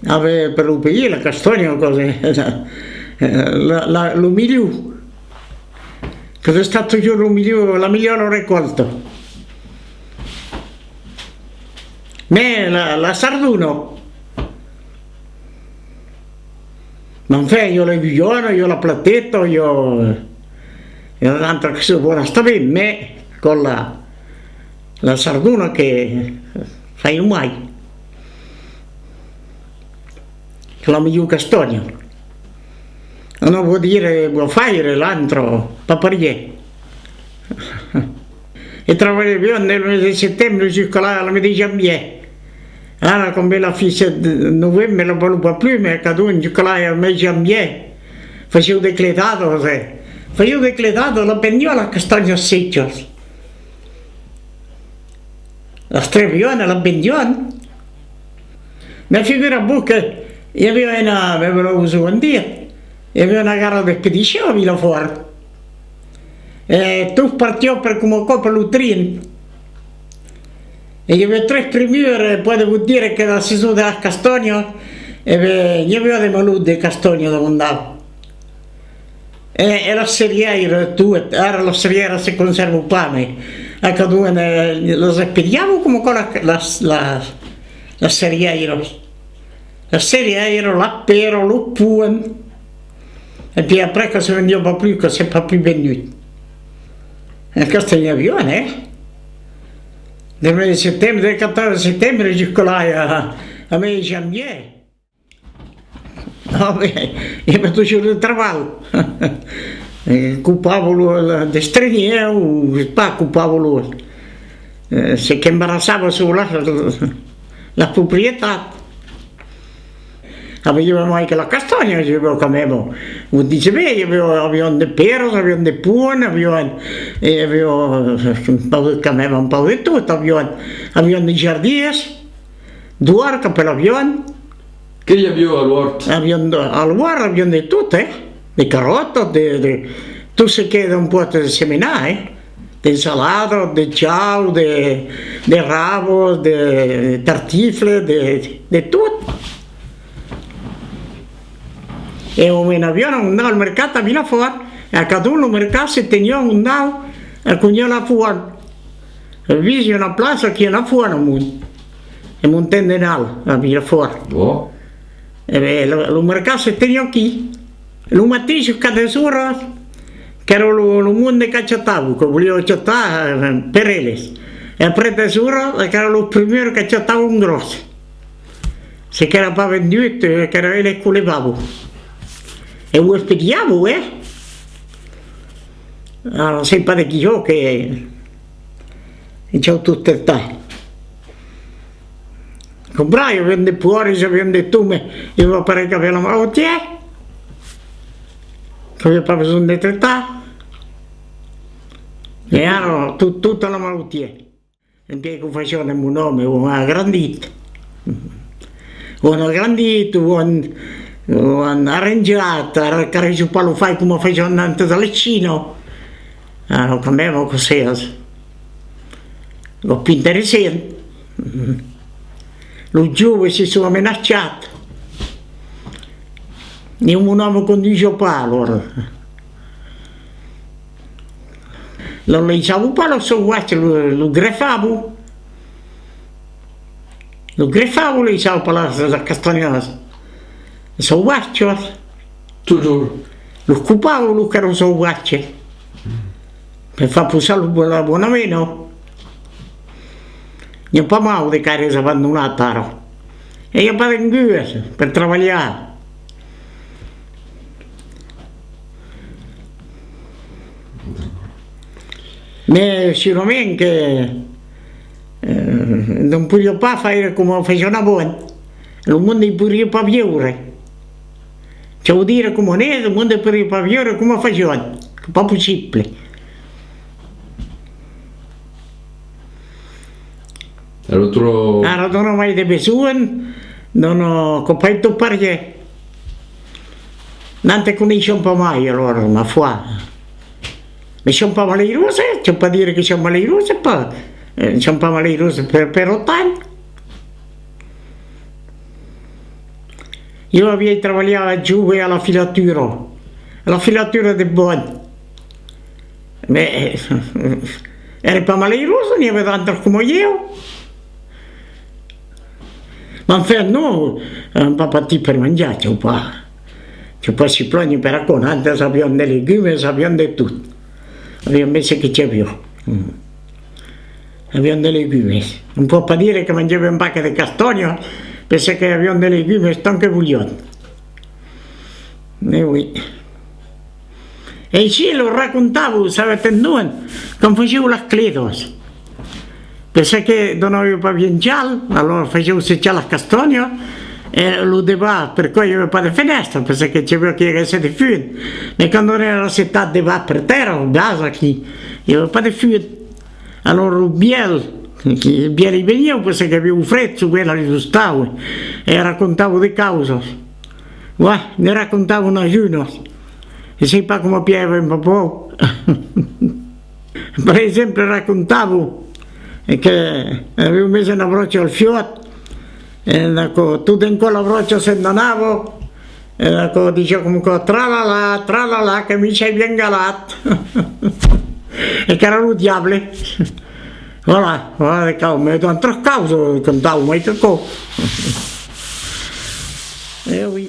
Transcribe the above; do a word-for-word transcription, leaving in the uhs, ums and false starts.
Ah ben, per lo país, la castanha, aquò's, eh, la, la, lo milhor. Aquò's estat totjorn lo milhor, la milhora recòlta. Mès la, la sardona, mès enfin, i a la gujona, i a la plateta, i a, i a d'autras que son bònas tanben, mès aquò's la, la sardona que fai lo mai. La milhor castanha. Una vòl dire, vòl faire, l'antra, pas parièr. E trabalhe bien del mes de setembre jusca la, al mes de janvièr. Ara, quand ven la fin de novembre, la vòlon pas plus, mès cadun jusca la, al mes de janvièr. Fasián de cledadas, eh. Fasián de cledadas, las vendián, las castanhas sechas. Las trevián e las vendián. Mès figuratz-vos que i aviá una, me vos un dia, i aviá una gara d'expedicion a Vilafòrt. E tots partián per coma aquò per lo trin. E i aviá tres primièrs, e pòde vos dire que la sason de las castanhas, e ben, i aviá de malòt de castanhas damondavan. E, e las cerièiras, tot, ara las cerièiras se consèrvan pas, mès a cadun, eh, las expediavan coma aquò las, las, las, las cerièiras. Las cerièiras, las peras, los pons. E puèi après, quand se vendiá pas plus, quand c'est pas plus vendut. E aquò i aviá, eh? Del mes de setembre, del catorze de setembre jusca la, a, a mes de janvièr. Ah ben, i aviá totjorn de trabalh. Eh, copavan lo, la, d'estrenhièrs, o, je sais pas, copavan lo, eh, se qu'embarrassava sus la, la, la proprietat. Ah ben, i aviá mai que la castanha, i aviá quand même, vos dise ben, i aviá, avián de peras, avián de pons, avián, i aviá, eh, un pauc de, quand même, un pauc de tot, avián, avián de jardins, d'òrt, qu'apelavián. Qué i aviá a l'òrt? Avián de, a l'òrt avián de tot, eh? De caròtas, de, de tot ce que òm pòt semenar, eh? D'ensaladas, de chaus, de, de rabas, de tartifles, de, de tot. E o menavián a un dau al mercat a Vilafòrt, e a cadun lo mercat se teniá a un dau, a Cunha la Font. Visi una plaça aquí a la Font amont. E montèm de nau a Vilafòrt. Bon. E ben, lo, lo mercat se teniá aquí. Lo matin jusc'a dètz oras, qu'èra lo, lo monde qu'achatavan, que volián achatar, eh, per eles. E après dètz oras, qu'èra los primièrs qu'achatavan gròs. Se qu'èra pas vendut, eh, qu'èra eles qu'o levavan. E o expediavan, eh? Ara, sai pas de qui jo que, que chau tot tractar. Comprai, avián de pòrcs, avián de tot, mès i aviá pas res, qu'aviá la malautiá, qu'aviá pas besonh de tractar. E ara, tot, tota la malautiá. Dempuèi qu'o fasián de mon òme, o an agrandit. O an agrandit, o an, o an arranjat, ara, qu'ara jo pas lo fai coma fasián antes a la China. Ara, quand même, o cosas, lo pus interessant. Los joves se son amenatjats. E mon òme conduisiá pas, alora. Lo laissava pas, lo sauvatge, lo, lo grefava. Lo grefava, laissava pas las, las castanhas sauvatjas. Toujours. Los copava, los qu'èran sauvatges. Per far possar lo, la bona mena. N'i a pas mau de caires abandonats ara. E i a pas d'engúes per trabalhar. Mès surament que, eh, non podiá pas faire coma fasián abans. Lo monde i podiá pas viure. Chau dire coma n'es, lo monde i podiá pas viure coma fasián. Qu'es pas possible. Ara, dona mai de besonh, dona, qu'o fai tot parièr. Nante coneisson pas mai, alora, ma foi. Mès son pas malairoses, chau pas dire que son malairoses, pas, eh, son pas malairoses per, per autant. Ieu aviái trabalhat jove a la filatura, a la filatura de bòt. Mès, eh, ère pas malairosa, n'i avè d'autres coma ieu. Mès enfin, non, an pas patit per manjar, cau pas, cau pas si plànher per aquò, nautres aviam de legumes, aviam de tot. Aviam ben ce que i aviá. Mm. Aviam de legumes. Òm pòt pas dire que manjàvem pas que de castònhas, per ce que aviam de legumes tant que voliam. E oui. E aicí lo racontava, sabètz, endont, quand fasián las cledas. Per ce que dont aviá pas bien chauç, alòrs fasián secar las castònhas, e lo debat, perqué i aviá pas de fenèstra, per ce que i aviá que i aguèsse de fum. Mès quand èra secat debat per tèrra, bas aquí, i aviá pas de fum. Alòrs lo vièlh, que vièlh i veniá, per ce que aviá fred, sovent, a les ostaus, e racontava de causas. Uah, ne racontava unas unas. E sai pas coma pièva un pauc. Per exemple, racontava que aviá mes una bròcha al fuòc, e d'aquò, tot d'un còp la bròcha se n'anava, e d'aquò disiá coma aquò: «Tralala, tralala, que mi sei bien galat.» E qu'èra lo diable. Voilà, voilà de cau, mès d'autras causas, contava mai qu'aquò. E oui.